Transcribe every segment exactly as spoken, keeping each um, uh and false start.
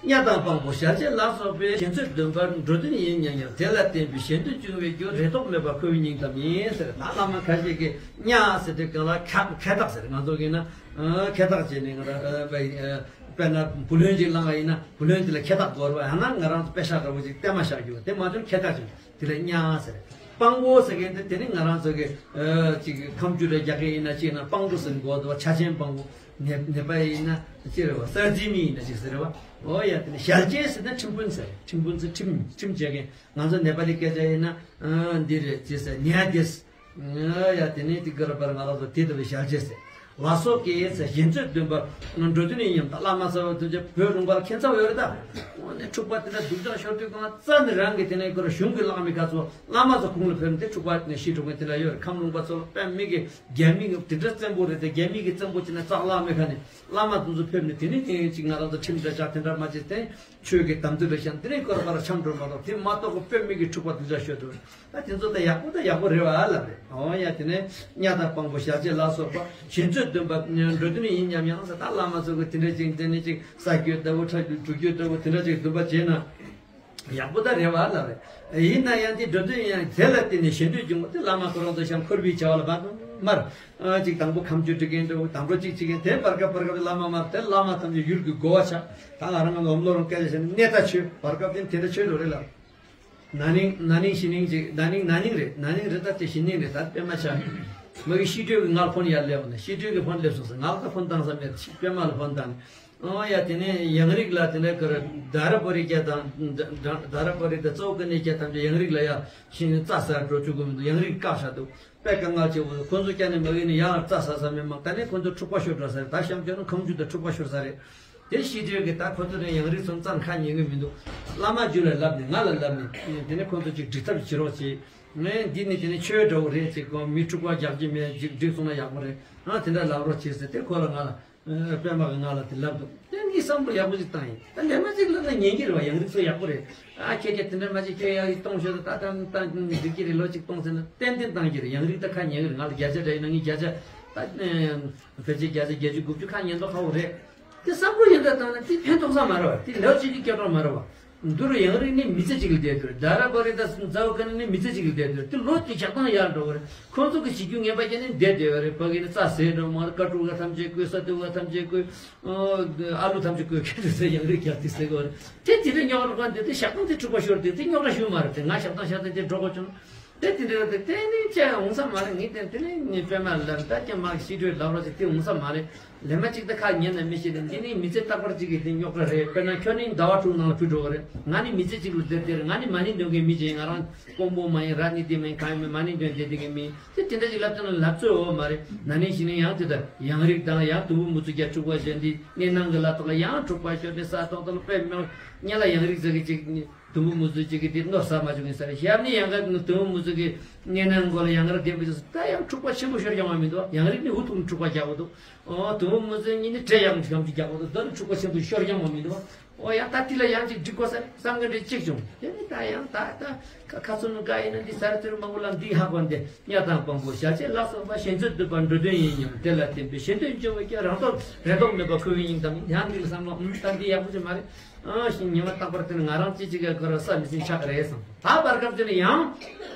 གཉའ་དང་དཔང་པོ་ཞལ་ཆད་ལ་སོགས་པའི་ཞེན་ཚོད་འདུན་པར་འགྲོ་དོན་ཡིན་སྙམ་ཡང་དེ་ལ་བརྟེན་པའི་ཞེན་འདོད་འབྱུང་བའི་རྒྱུ་རེ་དོགས་མེད་པར་ཁོ་བོའི་སྙིང་གཏམ་ཡིན་ཟེར། ད་བླ་མ་ཁ་ཤས་ཀྱིས་གཉའ་ཟེར་དུས་གང་ལ་ཁ་ཁ་བཏགས་ཟེར། ང་ཚོ་གིས་ན་ཁ་བཏགས་བྱས་ནས་ང་རང་དཔེར་ན་བུ་ལོན་ཅིག་བླངས་པ་ཡིན་ན་བུ་ལོན་དེ་ལ་ཁ་བཏགས་དགོས་རེད་བ། ཡང་ན་ང་རང་ཚོ་པེ་ཤག་འདྲ་བོ་ཅིག་བལྟས་མ་བཞག་རྒྱུ་དེ་མ་བྱུང་ཁ་བཏགས་བྱུང་དེ་ལ་གཉའ་ཟེར། དཔང་པོ་ཟེར་མཁན་དེ་དེ་ནི་ང་རང་ཚོ་གི་ཅིག་ཁ་མཆུ་རེ་རྒྱག་མཁན་ཡིན་ན་ཅིག་ན་དཔང་པོ་ཟེར་དགོས་འདུག་བ། ཆ་ཆེན་དཔང་པོ། ནད་ནད་པ་ཡིན་ན་ཅི་རེད་བ། གསར་རྩིས་མི་ཡིན་ན་ཅིག་ཟེར་རེད་བ། ཨོ་ཡ་དེ་ནི་ཞལ་ཆད་ཟེར་ན་ཁྲིམས་དཔོན་ཟེར། ཁྲིམས་དཔོན་ཟེར་ཁྲིམས་ཁྲིམས་བྱེད་མཁན། ང་ཚོ་ནད་པ་ལི་སྐད་ཆ་ཡིན་ན་ཨ་འདི་རེད་ཅེས་ཟེར་ཉལ་དེས། ཨོ་ཡ་དེ་ནི་དེ་གར་པར་ང་རང་ཚོ་དེ་ལྟ་བུའི་ཞལ་ཆད་ཟེར། ལ་སོགས་ཀྱི་ཟེར་ཞེན་ཚོད་འདུན་པ་འགྲོ་དོན་ཡིན་སྙམ་དང་བླ་མ་ཟེར་བ་དེ་ཚོ་བོད་ལུང་པར་ཁྱད་མཚར་ཡོད་རེད་ད། འོ་ནི་འཁྲུག་པ་དེ་འདྲ་སྡུག་ཅག་ཤོར་དུས་གང་རྩ་ནས་རང་གི་དེ་ནས་ཁོ་ར་གཞུང་གི་བླ་མའི་ཁ་ཚོ་བླ་མ་ཚོ་གུང་ལ་ཕེབས་ནས་འཁྲུག་པ་ནས་ཤི་འགྲོ་མཁན་དེ་འདྲ་ཡོད་རེད། ཁམས་ལུང་པ་ཚོ་ལ་དཔེ་མི་གི་རྒྱ་མི་གི་དེ་འདྲ་བཙན་པོ་རེད་དེ། རྒྱ་མི་གི་བཙན་པོ་བྱས་ན་ཙག་ལག་མེད་ཁ་ནས་བླ་མ་དེ་ཚོ་ཕེབས་ནས་དེ་ནས་དེ་ཅིག་ང་རང་ཚོ་ཁྲིམས་འདྲ་ཆགས་དེ་འདྲ་མ་བྱས་ཏེ་ཆོས་ཀྱི་དམ་ཚིག་འདྲ་བཤད་དེ་ནས་སྐོར་བར་འཆམ་འགྲོ་མ་གཏོགས་དེ་མ་གཏོགས་དཔེ་མི་གི་འཁྲུག་པ་དེ་འདྲ་ཤོད་འགྲོ། ད་དེ་ཚོ་ད་ཡག་པོ་ད་ཡག་པོ་རེད་བ་ལབ་རེད། འོ་ཡ་དེ་ནས་གཉའ་དང་དཔང་པོ་ཞལ་ཆད་ལ་སོགས་པ་ཞེན་ཚོད་འདུན་པ་འགྲོ་དོན་ཡིན་སྙམ་ཡང་ཟེར། ད་བླ་མ་ཚོ་གི་དེ་འདྲ་ཅིག་དེ་ནས་ཅིག་ས་རྒྱུད་ལྟ་བུ་ཁྲ་རྒྱུད་སྒྲུབ་རྒྱུད་ལྟ་བུ་དེ་འདྲ་ཅིག་འདུན་པ་བྱས་ན་ཡག་པོ་ད་རེད་བ་ལབ་རེད། ཡིན་ན་ཡང་དེ་འགྲོ་དོན་ཡང་དེ་ལ་བརྟེན་ནས་ཞེན་འདོད་འབྱུང་བ་དེ་བླ་མ་ཁོ་རང་ཚོ་ཤང་འཁོར་བའི་བྱ་བ་ལ་བར་དུ་མར་ཅིག་དང་པོ་ཁ་མཆུ་སྒྲིག་མཁན་འདྲ་བོ། དང་པོ་ཅིག་བྱེད་མཁན་དེ་བར་སྐབས་བར་སྐབས་བླ་མ་མར་དེ་བླ་མ་ཐམས་ཅད་ཡུལ་གྱི་བགོ་བ་ཆགས། ད་ང་རང་ང་ལོམ་ལོ་རང་སྐད་ཆ་བཤད་ན་གནས་ད་ཆོས་བར་སྐབས་དེ་དེ་འདྲ་ཆོས་འགྲོ་རེད་ལ། ན་ནིང་ན་ནིང་གཞེས་ནིང་ཅིག་ན་ནིང་ན་ནིང་རེད། ན་ནིང་རེད་ད་དེ་གཞེས་ནིང་རེད། ད་དཔེ་མ་ཆགས། མ་གི་ཤི་དྲོད་ཀྱི་ངར་ཕོན་ཡར་སླེབས་ནས་ཤི་དྲོད་ཀྱི་ཕོན་སླེབས་སོང་ཟེར། ངར་ད་ཕོན་བཏང་ས་མེད། དཔེ་མ་ལ་ཕོན་བཏང་། ཨོ་ཡ་དེ་ནས་ཡང་རིགས་ལ་དེ་ནས་ཀར་དྷ་ར་པ་རི་ཀྱ་དང་དྷ་ར་པ་རི་དང་གཙོ་བོ་ཀ་ནི་ཀྱ་ཐམས་ཅད་ཡང་རིགས་ལ་ཡ་ཤིང་རྩྭ་ཟ་འགྲོ་བཅུག་གི་མི་འདུག་ཡང་རིགས་བཀག་བཞག་འདུག་དཔེ་དཀའ་ངལ་ཆེ་བོ། ཁོ་ཚོ་ཀྱ་ནི་མ་གི་ནི་ཡང་རྩྭ་ཟ་ས་མེད་མང་། ད་ནི་ཁོ་ཚོ་འཁྲུག་པ་ཤོར་འགྲོ་ས་རེད། ད་གཤམ་ཀྱ་ནི་ཁ་མཆུ་དང་འཁྲུག་པ་ཤོར་ས་རེད། དེ་ཤི་དུས་ཀྱི་ད་ཁོ་ཚོ་ནི་ཡང་རིགས་ཚོ་རྩྭ་ཁ་ཉན་གི་མི་འདུག་བླ་མ་རྒྱུད་ལ་ལབ་ནས་ང་ལ་ལབ་ནས་དེ་ནི་ཁོ་ཚོ་ཅིག་འགྲིག་ཐབས་བྱེད་རོགས་བྱེད། ངས་འདི་ནི་དེ་ནི་ཆོས་འདྲ་བོ་རེད་ཅེས་ཁོ་མི་འཁྲུག་པ་རྒྱག་གི་མེད་ཅིག་འགྲིག་སོང་ན་ཡག་པོ་རེད། ཨ་དེ་འདྲ་ལབ་རོགས་བྱེད་ཟེར་ཏེ་ཁོ་ལ་ང་ལ། ཨ་པད་མ་གི་ང་ལ་དེ་ལབ་འདུག་དེ་ངས་བསམ་བློ་ཡག་པོ་ཞིག་བཏང་ཡིན། ད་ལས་མ་ཅིག་ལབ་ན་ཉན་གྱི་རེད་བ། ཡང་རིགས་ཚོ་ཡག་པོ་རེད། ཨ་ཁྱེད་ཀྱིས་དེ་འདྲ་མ་བྱེད། ཁྱོད་ཡག་གི་གཏོང་ཤོག་ད་ད་ད་འགྲིག་གི་རེད། ལོ་གཅིག་གཏོང་ཟེར་ན་ཏན་ཏན་བཏང་གི་རེད། ཡང་རིགས་ད་ཁ་ཉན་གི་རེད། ང་ལ་བརྒྱ་ཆ་འདྲ་ཡིན་ན་ངས་བརྒྱ་ཆ་ད་ཕལ་ཆེར་བརྒྱ་ཆ་བརྒྱད་ཅུ་དགུ་བཅུ་ཁ་ཉན་མདོག་ཁ་པོ་རེད། དེ་བསམ་བློ་ཡིན་ད་བཏང་ན་དེ་ཕན་ཐོགས་ས་མ་རེད་བ། དེ་ལོ་གཅིག་གི་སྐྱོ་གྲོགས་མ་རེད་བ། འདུ་རུ་ཡང་རིགས་ནི་མི་ཚེ་གཅིག་ལ་བསྡད་དུས་རེད། དྷ་ར་པ་རི་དང་ཛའུ་ཀ་ནི་ནི་མི་ཚེ་གཅིག་ལ་བསྡད་དུས་རེད། དེ་ལོ་དེ་ཞག་དང་ཡར་འགྲོ་གི་རེད། ཁོང་ཚོ་གི་བྱེད་རྒྱུ་ངན་པ་བྱས་ནས་བསྡད་བསྡད་པ་རེད། ཕ་གི་ནི་རྩྭ་ཟས་འགྲོ་མ་རེད། ཀ་ཀྲུ་ག་ཐམས་ཅད་བརྐོས། ས་དུ་ག་ཐམས་ཅད་བརྐོས། ཨ་ལུ་ཐམས་ཅད་བརྐོས་ཁྱེར་དུ་ཟས་ཡང་རིགས་རྒྱག་དེ་ཟས་གོ་རེད། དེ་དེ་འདྲ་རྙོག་དྲ་གང་དེ་དེ་ཞག་དང་དེ་འཁྲུག་པ་ཤོར་དེ་དེ་རྙོག་དྲ་ཞུ་མ་རེད། དེ་ང་ཞག་དང་ཞག་དང་དེ་འགྲོ་དགོས་བྱུང་། དེ་དེ་འདྲ་དེ་དེ་ནི་ཅི་འོང་ས་མ་རེད། ངས་དེ་དེ་ནི་ངས་པད་མ་ལ་ད་ཀྱང་མ་ཤི་དྲོད་ལབ་རོགས་ཅིག་དེ་འོང་ས་མ་རེད། ལས་མ་གཅིག་ད་ཁ་ཉན་ན་མི་ཤེས་ཏེ། འདི་ནི་མི་ཚེ་རྟག་པར་གཅིག་གི་དེ་རྙོག་དྲ་རེད། དཔེར་ན་ཁྱོད་ནི་ཟླ་བ་དྲུག་ནང་ལ་བུད་འགྲོ་གི་རེད། ང་ནི་མི་ཚེ་གཅིག་ལ་བསྡད་དེ་རེད། ང་ནི་མ་ཎི་འདོན་མཁན་མི་ཅིག་ཡིན། ང་རང་དཔོན་པོ་མ་ཡིན། རཱ་ནི་ཏི་མ་ཡིན། གང་ཡིན་མིན། མ་ཎི་འདོན་བསྡད་བསྡད་མཁན་མི་དེ་དེ་འདྲ་ཅིག་ལབ་ཙམ་ལ་ལབ་རྩོད་འོ་མ་རེད། ན་ནིང་གཞེས་ནིང་ཡང་དེ་ལྟར་ཡང་རིགས་དང་ཡང་དུམ་བུ་མུ་ཚུ་རྒྱ་འཁྲུག་པ་བཞིན་དེ་གནས་ནང་གི་ལ་དོག་ལ་ཡང་འཁྲུག་པ་ཤོར་ཏེ་ས་ཐོག་ཐོག་ལ་དཔེ་མེད་སྔོན་ལ་ཡང་རིགས་ཟེར་གི་ཅིག་དུམ་བུ་མུ་ཟུ་གཅིག་གི་དེ་མནོ་ས་མ་བྱུང་ཡིན་ས་རེད། ཞབས་ནི་ཡང་ག་དུམ་བུ་མུ་ཟུ་གི་གནས་ནང་མགོ་ལ་ཡང་ག་ར་བསྡད་པ་ཅིག་ད་ཡང་འཁྲུག་པ་ཆེན་པོ་ཤོར་ཡོང་བ་མི་འདུག་ཡང་རིགས་ནི་འུ་ཐུག་ནས་འཁྲུག་པ་རྒྱག་པ་འདུག་ཨོ་དུམ་བུ་མུ་ཟུ་གཉིས་ནི་འདྲེ་ཡང་གམ་གྱི་རྒྱག་པ་འདུག་ད་ནི་འཁྲུག་པ་ཆེན་པོ་ཤོར་ཡོང་བ་མི་འདུག་ཨོ་ཡང་ད་དེ་ལ་ཡང་ཅིག་འགྲིག་དགོས་ས་རེད་བསམ་གི་འདྲ་གཅིག་བྱུང་། དེ་ནི་ད་ཡང་ད་ད་ཁ་ཁ་ཚུར་ནི་ག་ཡིན་ན་འདི་ས་ར་ཚུར་མང་པོ་ལ་འདི་ཧ་གོ་འདི་གཉའ་དང་དཔང་པོ་ཞལ་ཆད་ལ་སོགས་པ་ཞེན་ཚོད་འདུན་པ་འགྲོ་དོན་ཡིན་སྙམ་དེ་ལ་བརྟེན་པའི་ཞེན་འདོད་འབྱུང་བའི་སྐྱོན་རང་དོར་རེ་དོགས་མེད་པ་ཁོ་བོའི་སྙིང་གཏམ་ཡིན། ཡང་འདི་ལ་བསམ་བློ་ཨུམ་ད་འདི་ཡག་པོ་ཅིག་མ་རེད། ཨ་ཞིང་ཉི་མ་རྟག་པར་དེ་ནི་ང་རང་ཅི་ཅི་ག་ག་ར་བསམ་མི་སྲིད་ཆགས་རེད་བསམ། ད་བར་སྐབས་དེ་ནི་ཡང་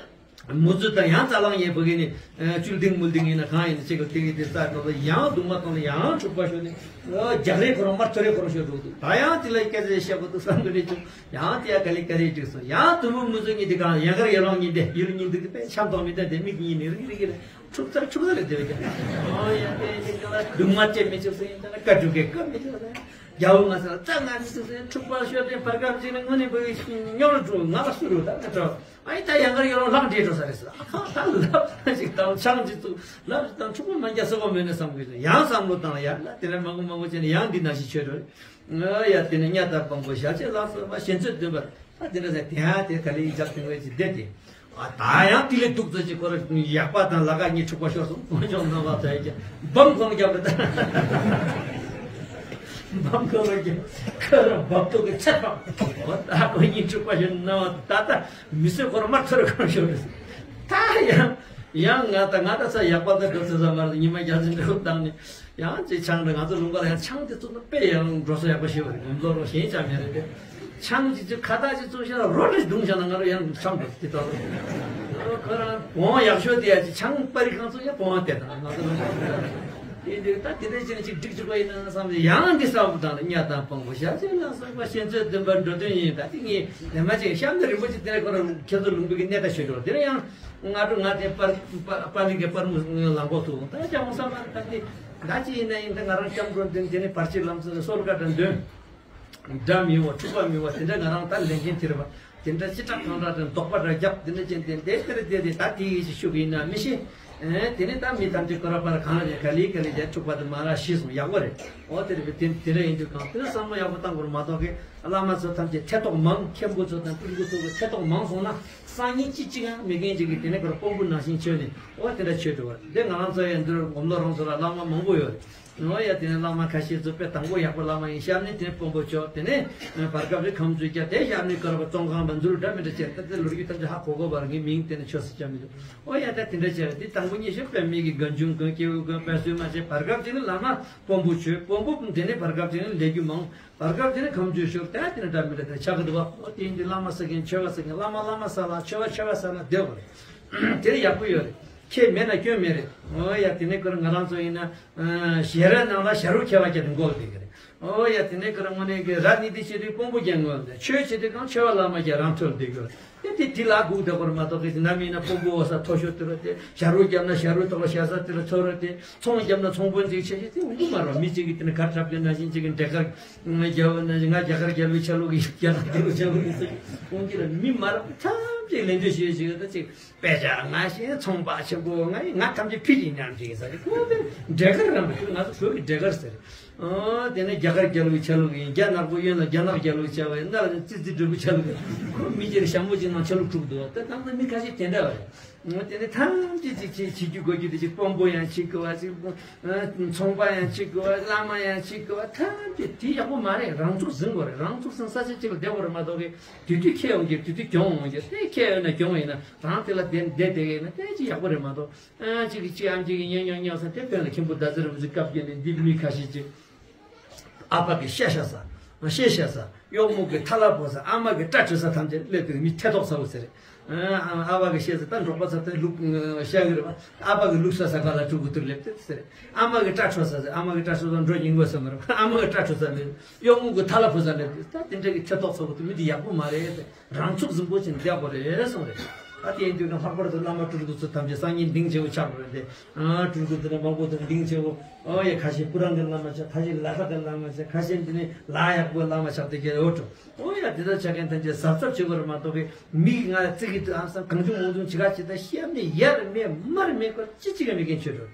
མུ་ཟུ་དང་ཡང་རྩ་ལང་ཡས་བུ་གི་ནི་བཅུད་ལྡིང་མུལ་ལྡིང་ཡིན་ན་གང་ཡིན་ན་ཅི་ག་དེ་གི་དེ་རྩ་དོག་ལ་ཡང་གདུང་མ་གཏོང་ལ་ཡང་འཁྲུག་པ་ཤོར་ནས་རྒྱག་རེས་ཁོ་རང་མར་ཐོ་རེས་ཁོ་རང་ཤོར་འགྲོ་འདུག་ད་ཡང་དེ་ལ་སྐད་ཆ་བཤད་པ་འདུག་བསམ་གི་རེད་བྱུང་། ཡང་དེ་ཡང་ག་ལེ་ག་ལེ་འགྲིག་སོང་། ཡང་དུམ་བུ་མུ་ཟུ་གཉིས་དེ་གང་ཡང་གར་ཡར་ལོང་གཉིས་དེ་ཡུལ་གཉིས་འདུག་དེ་དཔེ་འཆམ་གཏོང་མི་དེ་དེ་མིག་གཉིས་ནི་རིག་རིག་གི་རེད། འཁྲུག་ཚར་འཁྲུག་ཚར་རེད་དེ་བས་ཀྱང་། ཨོ་ཡ་དེ་ཅིག་ག་ལ་གདུང་མ་བཅད་མི་ཆོག་ཟེར་ཡིན་ད་ན་བཀའ་སྒྲུབ་ཀྱི་བཀའ་མི་ཆོག་ཟེར། རྒྱལ་བོ་ང་ཚོ་ལ་རྩ་ང་མི་ཆོག་ཟེར། འཁྲུག་པ་ཤོར་ཏེ་བར་སྐབས་ཅིག་ནས་དངོས་གནས་བོད་ཀྱི་རྙོག་དྲ་འགྲོ་ང་ལ་སུ་རུ་ད་ང་ཚོ་ཨ་ཡི་ད་ཡང་གར་ཡོད་རུང་ལྷག་འདྲེས་འགྲོ་ས་རེད་ཟེར། ཨ་ཁ་ད་ལབ་ཅིག་དང་ཆང་ཅིག་བཙུགས་ལབ་ཅིག་དང་འཁྲུག་པ་མ་རྒྱག་ས་གོ་མེད་ན་བསམ་གི་ཡང་བསམ་བློ་བཏང་ཡ་ལ་དེ་ལ་མང་པོ་མང་པོ་བྱས་ནས་ཡང་འདི་ན་ཞིག་ཆོད་རེད། ཨ་ཡ་དེ་ནས་གཉའ་དང་དཔང་པོ་ཞལ་ཆད་ལ་སོགས་པ་ཞེན་ཚོད་འདུན་པར། ད་དེ་འདྲ་ཟེར་དེ་ཡང་དེ་ག་ལེ་ཡིན་ཅག་དེ་འོས་ཀྱི་བསྡད་དེ། ཨ་ད་ཡང་དེ་ལས་སྡུག་ཚོད་ཀྱི་སྐོར་ཡག་པ་དང་ལ་ཁ་གཉིས་འཁྲུག་པ་ཤོར་སོང་། དཀོན་མཆོག་རྣམ་པ་ཚོས་ཀྱང་འབམ་གང་རྒྱབ་རེད་ད། འབམ་གང་རྒྱབ་ཁ་ར་འབབ་ཏོག་གི་ཚད་པ། ཨོ་ད་ཁོ་གཉིས་འཁྲུག་པ་ཤོར་ན་བ་ད་ད་མི་སེར་སྐོར་མ་ཐོར་གང་ཤོར་རེད། ད་ཡང་། ཡང་ང་ད་ང་ད་ས་ཡག་པ་ད་འགྲོ་ཚེ་ས་མར་ཉི་མ་རྒྱ་ཆེན་འགྲོ་བཏང་ནས་ཡང་ཅིག་ཆང་འདྲ་ང་ཚོ་ལུང་པ་ལ་ཡང་ཆང་དེ་ཚོ་ན་དཔེ་ཡང་འགྲོ་ས་ཡག་པོ་ཞིག་ཡོད་རེད། ལོ་རོ་གཞན་ཅང་མེད་རེད་དེ། ཆང་ཅིག་ཅིག་ཁ་བཏགས་ཅིག་བཙུགས་ཤག་ལ་རོ་རེ་བརྡུངས་ཤག་ན་ང་རོ་ཡང་ཆང་འགྲོ་དེ་ལྟ་བུ། ཁོ་རང་བོང་ཡག་ཤོས་དེ་ཡ་ཅིག་ཆང་པར་རི་ཁང་ཚོ་ཡང་བོང་དེ་དང་ང་ཚོ་ལུང་པ་དེ་འདྲ་ད་དེ་འདྲ་ཅིག་ན་ཅིག་འགྲིག་ཅིག་པ་ཡིན་ན་བསམ་ཡང་འདི་ས་བུ་དང་གཉའ་དང་དཔང་པོ་ཞལ་ཆེ་ལ་སོགས་པ་ཞལ་ཚོད་བདུན་པ་འགྲོ་དོན་ཡིན། ད་དེ་ངས་དེ་མ་ཅིག་གཤམ་དུ་རིན་པོ་ཆེ་དེ་ཁོ་རང་ཁྱེད་ཚོ་ལུང་པའི་གི་གནས་ད་ཤོད་འགྲོ་དེ་ར་ཡང་། སྔ་དྲོ་ང་དེ་པར་པར་པར་ལི་གི་པར་མུ་ལང་གོ་ཐུག་ད་ཅང་ས་མ་ད་དེ་ད་ཅི་ཡིན་ན་ཡིན་ད་ང་རང་སྐྱབས་མགོན་དེ་དེ་ནས་བར་ཆད་ལམ་སེལ་སོལ་ཀ་དང་འདོན་སྒྲ་མི་བ་འཁྲུག་པ་མི་བ་དེ་འདྲ་ང་རང་ད་ལས་འགན་དེ་རེད་པ། དེ་འདྲ་ཅི་དྲག་གང་དྲག་དང་དོགས་པ་འདྲ་རྒྱབ་དེ་འདྲ་ཅན་དེ་འདྲ་དེ་རེད་དེ་དེ་ད་དེ་ཡིན་ཞིག་ཤུགས་ཡིན་ན་མི་ཤེས། དེ་ནས་ད་མི་ཐམས་ཅད་ཀོ་ར་པར་གང་རེད་ག་ལི་ག་ལི་དེ་འཁྲུག་པ་དེ་མ་རག་ཤེས་སོང་ཡག་པོ་རེད། འོ་དེ་རེད་པ་དེ་དེ་འདྲ་ཡིན་དུས་གང་དེ་ལ་བསམ་བློ་ཡག་པོ་བཏང་དགོས་རེད་མ་གཏོགས་གི་བླ་མ་ཚོ་ཐམས་ཅད་ཐེ་གཏོགས་མང་མཁན་པོ་ཚོ་དང་སྤྲུལ་སྐུ་ཚོ་གི་ཐེ་གཏོགས་མང་སོང་ན། སང་ཉིན་ཅི་གཅིག་ཡང་མི་རྒན་ཅིག་གིས་དེ་ནས་ཁོ་རང་དཔོན་པོ་ནང་བཞིན་བྱོས་ནས་འོ་དེ་འདྲ་བྱོས་འགྲོ་བ་འདི་ང་རང་ཚོ་ཡང་འདིར་སྒོམ་ལོ་རང་ཚོ་ལ་བླ་མ་མང་པོ་ཡོད་རེད། འོ་ཡ་དེ་ནས་བླ་མ་ཁ་ཤས་ཚོ་དཔེ་དང་པོ་ཡག་པོ་བླ་མ་ཡིན་ཤར་ནས་དེ་ནས་དཔོན་པོ་ཆོག་དེ་ནས་བར་སྐབས་རི་ཁམས་ཚུལ་རྒྱ་དེ་ཤར་ནས་ཀར་བ་ཙོང་ཁང་བ་འཛུལ་འདྲ་མི་འདྲ་བྱས་ད་དེ་ལོ་རྒྱུས་ཐམས་ཅད་ཧ་གོ་གོ་བར་ངའི་མིང་དེ་ནས་ཆོས་སུ་བྱ་མི་འདུག་འོ་ཡ་ད་དེ་འདྲ་བྱས་རེད་དེ་དང་པོ་ཉིད་ཤོད་པའི་མི་གི་རྒན་ཆུང་མགོན་སྐྱེ་བོའི་མགོན་དཔལ་བསོད་མ་བྱས་བར་སྐབས་དེ་ནས་བླ་མ་དཔོན་པོ་ཆོས་དཔོན་པོ་དེ་ནས་བར་སྐབས་དེ་ནས་ལས་རྒྱུ་མང་། བར་སྐབས་དེ་ནས་ཁམས་ཆོས་ཤོར་ད་དེ་ནས་འདྲ་མི་འདྲ་དེ་ཆགས་ཀྱི་འདུག་བ། འོ་དེ་ཡིན་དུས་བླ་མ་ཟེར་མཁན་ཆོས་པ་ཟེར་མཁན་བླ་མ་བླ་མ་ཟེར་ལ་ཆོས་པ་ཆོས་པ་ཟེར་ལ་བསྡད་དགོས་རེད། དེ་ཡག་པོ་ཡོད་རེད། ཁྱད་མེད་ན་སྐྱོན་མེད་རེད། འོ་ཡ་དེ་ནས་ཁོ་རང་ང་རང་ཚོ་ཡིན་ན་ཞལ་རས་ནང་ལ་ཞྭ་རུ་མཁས་པ་བརྒྱབ་ནས་འགོག་བསྡད་ཀྱི་རེད། འོ་ཡ་དེ་ནས་ཁོ་རང་དངོས་གནས་ཀྱི་ར་ནི་དེ་བྱེད་དུས་དཔོན་པོ་རྒྱན་ངོས་ལ་ཆོས་བྱེད་དུས་གང་ཆོས་པ་བླ་མ་རྒྱ་རང་ཐོལ་བསྡད་ཀྱི་རེད། དེ་དེ་དེ་ལ་སྒུག་བསྡད་དགོས་རེད་མ་གཏོགས་གི་ནམ་ཡིན་ན་དཔོན་པོ་འོ་ས་མཐོ་ཤོས་དེ་རེད་དེ་ཞྭ་རུ་བརྒྱབ་ན་ཞྭ་རུའི་ཐོག་ལ་ཞྭ་ས་དེ་ལ་ཚོ་རེད་དེ་ཚོང་བརྒྱབ་ན་ཚོང་དཔོན་ཅིག་བྱེད་ཤེས་དེ་འུ་གུ་མ་རེད་མི་གཅིག་གིས་དེ་ནས་གར་འཁྲབ་མཁན་ནང་བཞིན་གཅིག་གིས་འབྲས་དཀར་རྒྱལ་པོ་ནང་བཞིན་ང་རྒྱ་གར་རྒྱལ་པོའི་ཆ་ལུགས་ཀྱི་རྒྱ་གར་རྒྱལ་པོའི་ཆ་ལུགས་ཀྱི་ཟེར་གི་དཔོན་གྱི་ལ་མི་མ་རེད་ཐམས་ཅད་ལེན་འདོད་བྱེད་བྱེད་ད་ཅིག་དཔེ་ཆ་ང་ཞེས་ཚོང་པ་ཆེན་པོ་ང་ཡིན་ང་ཐམས་ཅད་ཕི་ཡིན་སྙམ་བྱེད་ཀྱི་ཟེར་གི་ཁོ་དེ་འབྲས་དཀར་རང་ལ་ཁྱོད་ང་ཚོ་བོད་ཀྱི་འབྲས་དཀར་ཟེར། ཨོ། དེ་ནས་རྒྱ་གར་རྒྱལ་པོའི་ཆ་ལུགས་ཡིན། རྒྱ་ནག་པོ་གཡོན་ལ་རྒྱ་ནག་རྒྱལ་པོའི་ཆ་བ་ཡིན། ན་ལ་ཙི་ཙི་སྦྲུལ་པོའི་ཆ་ལུགས་ཡིན། ཁོ་མི་སྒེར་ཞྭ་མོ་ཅིག་ནང་ཆ་ལུགས་དཀྲུགས་འདུག་ད་དང་པོ་མི་ཁ་ཤས་དེ་འདྲ་བ་རེད། ཨོ། དེ་ནས་ཐམས་ཅད་ཅིག་བྱེད་བྱེད་རྒྱུ་དགོས་རྒྱུ་དེ་ཅིག་དཔོན་པོ་ཡང་བྱེད་དགོས་པ་ཅིག་ཚོང་པ་ཡང་བྱེད་དགོས་པ་བླ་མ་ཡང་བྱེད་དགོས་པ་ཐམས་ཅད་དེ་ཡག་པོ་མ་རེད། རང་ཚུགས་ཟིན་དགོས་རེད། རང་ཚུགས་ཟིན་ས་ཆ་གཅིག་ལ་བསྡད་དགོས་རེད་མ་གཏོགས་གི་དུས་དུས་ཁྱེད་ཡོང་རྒྱུ་དུས་དུས་གྱོང་ཡོང་རྒྱུ་དེ་ཁྱེད་ཡོང་ན་གྱོང་ཡིན་ན་རང་དེ་ལ་བསྡད་བསྡད་བསྡད་ཡིན་ན་དེ་ཅིག་ཡག་པོ་རེད་མ་གཏོགས། ཨ་གཅིག་གིས་གཅིག་ཨམ་གཅིག་གིས་ཉོ་ཉོ་ཉོ་ཟེར་དེ་དཔོན་ལ་མཁན་པོ་ཟླ་ཟེར་བ་ཟིག་སྐབས་བརྒྱད་ནས་འདི་མི་ཁ་ཤས་ཅིག་ཨ་ཕ་གིས་བཤད་ཤ་ཟ། བཤད་ཤ་ཟ། གཡོག་མོ་གིས་ཐ་ལ་བོ་ཟ། ཨ་མ་གིས་སྐྲ་བྲེག་ས་ཐམས་ཅད་སླེབས་དུས་མི་ཐེ་ཐོག་ཚ་བོ་ཟེར། ཨ་ཨ་ཕ་གིས་བཤད་ཟ་ད་འབྲོག་པ་ཚ་དེ་ལུག་བཤད་གི་རེད་པ། ཨ་ཕ་གིས་ལུག་ཟ་ཟ་ག་ལ་ཕྲུ་གུ་དུར་སླེབས་དུས་ཟེར། ཨ་མ་གིས་སྐྲ་འཕྲོ་ཟ་ཟེར། ཨ་མ་གིས་སྐྲ་འཕྲོ་ཟ་འགྲོ་ཉིན་གོ་ཟ་མ་རེད། ཨ་མ་གིས་སྐྲ་འཕྲོ་ཟ་ལེ། གཡོག་མོ་གིས་ཐ་ལ་བོ་ཟ་ལེ། ད་དེ་འདྲ་གི་ཐེ་ཐོག་ཚ་བོ་དེ་མི་དེ་ཡག་པོ་མ་རེད་ཟེར། རང་ཚུགས་ཟིན་པོ་ཅིག་བསྡད་དགོས་རེད་གསུངས་རེད། ད་དེ་ཡིན་དུས་ན་ལྷག་པར་དུ་བླ་མ་སྤྲུལ་སྐུ་ཚོ་ཐམས་ཅད་སང་ཉིན་གདེང་ཆེ་བོ་ཆགས་དགོས་རེད་དེ། ཨ་སྤྲུལ་སྐུ་དེ་འདྲ་མང་པོ་དང་གདེང་ཆེ་བོ། ཨོ་ཡ་ཁ་ཤས་སྤུ་རང་གི་བླ་མ་ཆགས། ཁ་ཤས་ལ་དྭགས་ཀྱི་བླ་མ་ཆགས། ཁ་ཤས་འདི་ནས་ལ་ཡག་པོའི་བླ་མ་ཆགས་དེ་གས་འོ་འགྲོ། ཨོ་ཡ་དེ་ལྟར་ཆགས་མཁན་ཐམས་ཅད་གཟབ་གཟབ་བྱེད་དགོས་རེད་མ་གཏོགས་གི་མི་གིས་ང་ལ་ཙི་གི་ཨ་སང་གང་བྱུང་མང་བྱུང་བྱེད་ག་བྱེད་ད་བཤད་ནས་ཡར་མེད་མར་མེད་སྐོར་ཅི་ཅི་ག་མེད་མཁན་ཆོས་འགྲོ།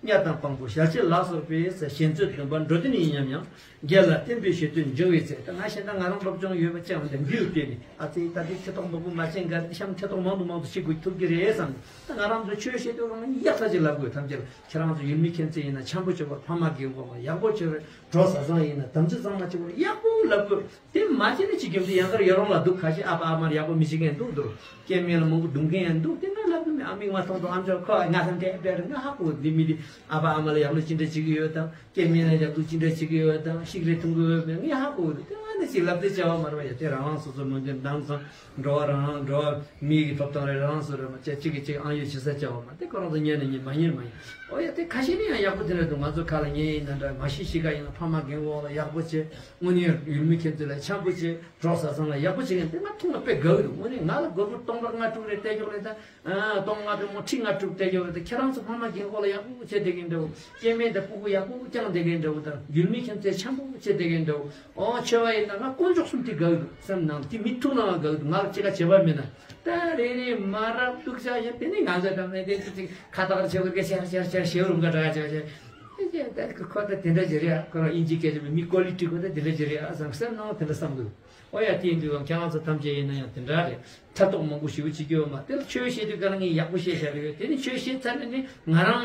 གཉའ་དང་དཔང་པོ་ཞལ་ཆེ་ལ་སོགས་པའི་ཟེར་ཞལ་ཚོད་འདོན་པ་འགྲོ་དོན་ཡིན་སྙམ་ཡང་། རྒྱལ་ལ་བསྟན་པའི་ཞལ་དུ་འབྱུང་བའི་ཚེ། ད་ང་གཞན་དག་ང་རང་སློབ་སྦྱོང་ཡོད་པ་ཅང་མི་འདུག་འདི་ཡོད་དེ་ནི་ཨ་ཙི་ད་འདི་ཐེ་གཏོགས་མང་པོ་མ་བྱེད་འགའ་འདི་གཤམ་ཐེ་གཏོགས་མང་དུ་མང་དུ་བྱེད་དགོས་ཐུབ་ཀྱི་རེད་བསམ། ད་ང་རང་ཚོ་ཆོས་བཤད་དུས་རང་ཡག་ཐག་ཅིག་ལབ་དགོས། ཐམས་ཅད་ལ་ཁྱེད་རང་ཚོ་ཡུལ་མི་མཁྱེན་བརྩེ་ཡིན་ན་འཆམ་པོ་བྱེད་དགོས། ཕ་མ་རྒན་གོག་མ་ཡག་པོ་བྱེད་དགོས། གྲོགས་བཟང་ཡིན་ན་དམ་ཚིག་གཙང་མ་བྱེད་དགོས། ཡག་པོ་ལབ་དགོས། དེ་མ་བྱས་ན་ཅི་རྒྱབ་དུས་ཡང་གར་ཡར་ལོང་ལ་འདུག་ཁ་ཤས་ཨ་ཕ་ཨ་མར་ཡག་པོ་མི་བྱེད་མཁན་འདུག་འདུག་སྐྱེ་དམན་ལ་མང་པོ་རྡུང་མཁན་ཡང་འདུག་དེ་ང་ལབ་གི་མེད། ཨ་མིག་མ་མཐོང་དང་ཨམ་ཅོག་ཁོ་ང་ཐམས་ཅད་དཔེ་རེད། ང་ཧ་གོ་འདི་མི་འདི་ཨ་ཕ་ཨ་མ་ལ་ཡག་ལུགས་ཅི་འདྲ་བྱེད་ཀྱི་ཡོད་དང་། སྐྱེ་དམན་ལ་ཡག་སྡུག་ཅི་འདྲ་བྱེད་ཀྱི་ཡོད་དང་ཤིག་རེ་འཐུང་གི་ཡོད་མེད་ངས་ཧ་གོ་གི་འདུག་དེ་ང་ནི་ཅིག་ལབ་དེ་བྱ་བ་མ་རེད་པ། ཡ་དེ་རང་རང་སོ་སོ་ནོར་འདོན་འདང་ཚང་འགྲོ་བ་རང་རང་འགྲོ་བ་མིའི་གི་ཐོབ་ཐང་རེད། རང་རང་སོ་རེད་མ་བྱས་གཅིག་གིས་གཅིག་ཨང་ཡོད་བྱེད་ས་བྱ་བ་མ་དེ་ཁོ་རང་ཚོ་ཉན་ན་ཉན་མ་ཉན་མ་ཉན། ཨོ་ཡ་དེ་ཁ་ཤས་ནི་ཡང་ཡག་པོ་དེ་འདྲ་འདུག་ང་ཚོ་ཁ་ལ་ཉན་ཡིན་ན་འདྲ་མ་ཤི་ཤི་ཁ་ཡིན་ན་ཕ་མ་རྒན་གོག་ལ་ཡག་པོ་བྱེད། དངོས་གནས་ཡུལ་མི་མཁྱེན་ཚུལ་ལ་འཆམ་པོ་བྱེད། གྲོགས་བཟང་ལ་ཡག་པོ་བྱེད་མཁན་དེ་ང་མཐོང་ན་དཔེ་དགའ་གི་འདུག་དངོས་གནས་ང་ལ་སྒོར་མོ་སྟོང་ཕྲག་ལྔ་དྲུག་རེ་སྟེར་ཆོག་རེད་ད། ཨ་སྟོང་ལྔ་དྲུག་མོ་ཁྲི་ལྔ་དྲུག་སྟེར་ཆོག་རེད་ད། ཁྱེད་རང་ཚོ་ཕ་མ་རྒན་གོག་ལ་ཡག་པོ་བྱེད་བསྡད་མཁན་འདྲ་བོ། སྐྱེ་དམན་དང་སྤུ་གུ་ཡག་པོ་བསྐྱངས་བསྡད་མཁན་འདྲ་བོ་དང་ཡུལ་མི་མཁྱེན་ཚུལ་འཆམ་པོ་བྱེད་བསྡད་མཁན་འདྲ་བོ། ཨོ་ཆེ་བ་ཡིན་ན་ང་དཀོན་མཆོག་གསུམ་དེ་དགའ་གི་འདུག་སེམས་ནང་དེ་མི་ཐུག་ནའང་དགའ་གི་འདུག་ང་ལ་ཅི་ག་བྱེད་པ་མེད་ན་ད་རེ་རེ་མ་རབས་ལུག་ཅག་ཡང་དེ་ནི་ང་ཚོ་ག་མེད་དེ་ཅི་ཅི་ཁ་ཏག་རེ་བྱེད་དགོས་གི་ཤར་ཤར་ཤར་ཞེ་རུང་ག་འདྲ་ག་བྱེད་བྱེད། ཨེ་ཅེ་ད་ཁོ་ད་དེ་འདྲ་ཅིག་རེད་ཨ། ཁོ་རང་དབྱིན་ཇིའི་སྐད་ཆ་མི་ཀོ་ལི་ཊི་ཁོ་ད་དེ་འདྲ་ཅིག་རེད་ཨ་བསམ་སེམས་ནང་དེ་འདྲ་བསམ་གི་འདུག་ཨོ་ཡ་དེ་ཡིན་དུས་ཀྱང་ཁྱེད་རང་ཚོ་ཐམས་ཅད་ཡིན་ན་ཡང་དེ་འདྲ་རེད། ཐ་གཏོགས་མང་པོ་ཞེ་པོ་བྱེད་ཀྱི་ཡོད་མ་དེ་ལ་ཆོས་བཤད་དུས་ག་ལ་ངས་ཡག་པོ་བཤད་བཞག་གི་ཡོད། དེ་ནི་ཆོས་བཤད་ཚར་ནས་ནི་ང་རང་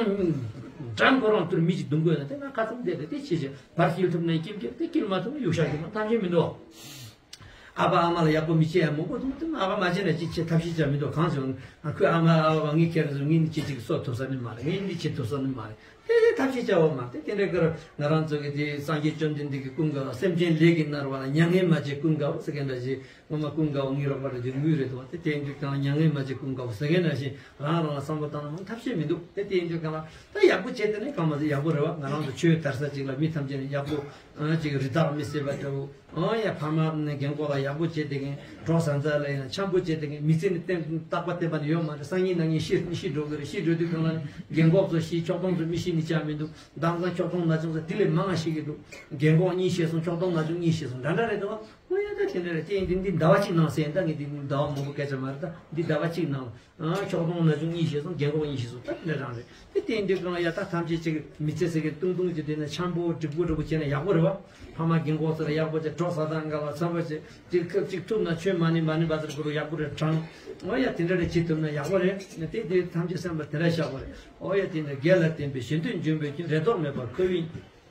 འགྲམ་ཁོ་རང་ཚོར་མི་ཅིག་རྡུང་དགོས་ན་དེ་ང་ཁ་ཚང་བསྡད་དེ་དེ་བྱེད་བྱེད་བར་སྐྱེལ་ཐུབ་ན་སྐྱེལ་སྐྱེལ་དེ་སྐྱེལ་མ་ཐུབ་ན་གཡུག་བཞག་གི་མ་ཐམས་ཅད་མི་འདུག་ཨ་ཕ་ཨ་མ་ལ་ཡག་པོ་མི་བྱེད་ཡ་མང་པོ་འདུག་དེ་ཨ་ཕ་མ་བྱེད་ན་ཅི་བྱེད་ཐབས་ཤེས་བྱ་མི་འདུག་གང་བྱུང་ཁོས་ཨ་མ་ཨ་ཕ་ངའི་ཁྱེད་རང་ཚོ་ངའི་ནི་ཅི་ཅིག་གསོ་ཐུབ་ས་ནི་མ་རེད། ངའི་འདི་བྱེད་ཐུབ་ས་ནི་མ་རེད། དེ་དེ་ཐབས་ཤེས་བྱ་བ་མ་དེ་དེ་འདྲ་ཀར་ང་རང་ཚོ་གི་དེ་སངས་རྒྱས་བཅོམ་ལྡན་འདས་ཀྱི་ཀུན་དགའ་བོ་སེམས་ཅན་ལས་ཀྱིས་མནར་བ་ལ་མྱ་ངན་མ་བྱེད་ཀུན་དགའ་བོ་ཟེར་མཁན་འདྲ་ཞིག་སྔོན་མ་ཀུན་དགའ་བོ་ངའི་རོགས་པ་རེད་དེ་དངུལ་རེད་དོ། དེ་དེ་འདྲ་གང་མྱ་ངན་མ་བྱེད་ཀུན་དགའ་བོ་ཟེར་མཁན་འདྲ་ཞིག་རང་རང་ལ་བསམ་བློ་བཏང་ན་མང་ཐབས་ཤེས་མི་འདུག་དེ་དེ་འདྲ་གང་ལ་ད་ཡག་པོ་བྱས་དེ་ནས་གང་མ་ཟེར་ཡག་པོ་རེད་བ། ང་རང་ཚོ་ཆོས་དར་ས་ཅིག་ལ་མི་ཐམས་ཅད་ནས་ཡག་པོ་ཨ་ཅིག་རི་དྭགས་མི་བསད་པ་འདྲ་བོ། ཨོ་ཡ་ཕ་མ་ནི་རྒན་གོག་ལ་ཡག་པོ་བྱེད་དེ་གིན་གྲོགས་བཟང་ཚ་ལ་ཡིན་ན་འཆམ་པོ་བྱེད་དེ་གིན་མི་ཚེ་ནི་བརྟན་རྟག་པ་བརྟན་པ་ནི་ཡོད་མ་རེད། སང་ཉིན་གནངས་ཉིན་ཤི་ཤི་འགྲོ་གི་རེད། ཤི་འགྲོ་དུས་གང་ལ་ནི་རྒན་གོག་ཚོ་ཤི་ཁྱོག་ཐོང་ཚོ་མི་ཤི་ནི་ཆ་མི་འདུག་མདང་ཚང་ཁྱོག་ཐོང་ན་ཆུང་ཚོ་དེ་ལས་མང་ང་ཤི་གི་འདུག་རྒན་གོག་གཉིས་ཤི་སོང་ཁྱོག་ཐོང་ན་ཆུང་གཉིས་ཤི་སོང་འདྲ་འདྲ་རེད་འདུག་ཨོ་ཡ་ད་དེ་འདྲ་རེད། དེ་ཡིན་དུས་འདི་ཟླ་བ་གཅིག་ནང་ཟེར་ཡིན་ད་ངས་འདི་ཟླ་བ་མང་པོ་སྐད་ཆ་མ་རེད། ད་འདི་ཟླ་བ་གཅིག་ནང་ཨ་ཁྱོག་ཐོང་ན་ཆུང་གཉིས་ཤི་སོང་རྒན་གོག་གཉིས་ཤི་སོང་ད་དེ་འདྲ་རང་རེད། དེ་བསྟན་དུས་གང་ལ་ཡ་ད་ཐམས་ཅད་ཅིག་མི་ཚེ་ཟེར་གི་ཏུང་ཏུང་ཅིག་དེ་ནས་འཆམ་པོ་འགྲིག་པོ་འགྲིག་པོ་བྱས་ན་ཡག་པོ་རེད་བ། ཕ་མ་རྒན་གོག་ཚོ་ལ་ཡག་པོ་བྱས་གྲོགས་བཟང་དང་འགལ་བ་འཚམ་པོ་བྱས་ཅིག་སྐབས་ཅིག་ཐུབ་ན་ཆོས་མ་ཎི་མ་ཎི་བཛྲ་གུ་རུ་ཡག་པོ་རེད་དྲང་། ཨོ་ཡ་དེ་འདྲ་རེ་བྱེད་ཐུབ་ན་ཡག་པོ་རེད། དེ་དེ་ཐམས་ཅད་སེམས་པ་དེ་འདྲ་བཞག་པ་རེད། ཨོ་ཡ་དེ་འདྲ་དགེ་ལ་བརྟེན་པའི་གཞན་དོན་འབྱོངས་པའི་ཕྱིར་རེ་དོགས་མེད་པར་ཁོ་བོའི་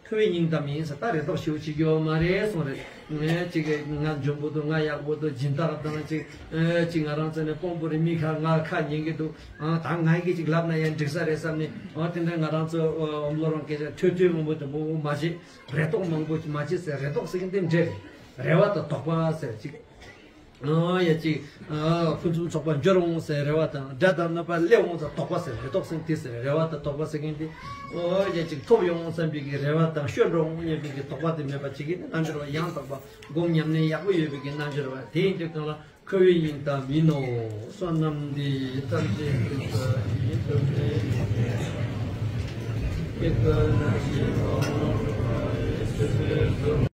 ཁོ་བོའི་སྙིང་གཏམ་ཡིན་ས། ད་རེ་དོགས་ཞེ་པོ་བྱེད་རྒྱུ་ཡོད་མ་རེད་གསུངས་རེད། ངས་ཅིག་ང་འཇོན་པོ་འདུག་ང་ཡག་པོ་འདུག་སྦྱིན་བདག་དང་ཅིག་ཨེ་ཅིག་ང་རང་ཚོ་ནས་དཔོན་པོ་རེད། མི་ཁ་ང་ཁ་ཉན་གི་འདུག་ཨ་ད་ང་གིས་ཅིག་ལབ་ན་ཡང་འགྲིག་ས་རེད་བསམ་ནས། ཨ་དེ་འདྲ་ང་རང་ཚོ་ཨོ་ལོ་རང་སྐད་ཆ་ཐོས་ཐོས་མང་པོ་དེ་མང་པོ་མ་བྱེད། རེ་དོགས་མང་པོ་མ་བྱེད་ཟེར། རེ་དོགས་ཟེར་གི་འདི་འདྲ་རེད། རེ་བ་དང་དོགས་པ་ཟེར་ཅིག་ཨོ་ཡ་ཅིག་ཨ་ཕུན་སུམ་ཚོགས་པ་འབྱོར་འོང་ཟེར་རེ་བ་དང་། དགྲ་དང་གནོད་པ་སླེབས་འོང་ཟེར་དོགས་པ་ཟེར། རེ་དོགས་ཟེར་དེ་ཟེར་རེ་བ་དང་དོགས་པ་ཟེར་མཁན་དེ། ཨོ་ཡ་ཅིག་ཐོབ་ཡོང་བསམ་པའི་གི་རེ་བ་དང་། ཤོར་འགྲོ་འོང་སྙམ་པའི་གི་དོགས་པ་དེ་མེད་པ་བྱེད་ཀྱི་ནི་རྣལ་འབྱོར་བ་ཡང་དག་པ་སྒོམ་ཉམས་ལེན་ཡག་པོ་ཡོད་པའི་གི་རྣལ་འབྱོར་བ་དེ་ཡིན་དུས་གང་ལ་ཁོ་བོའི་སྙིང་གཏམ་ཡིན་ནོ། བསོད་ནམས་འདི་ཡིས་ཐམས་ཅད་ཀྱི་ཚོགས་ཡིན་ཏེ། ཀྱེ་ཀྱེ་ན་ཤི་ལོ།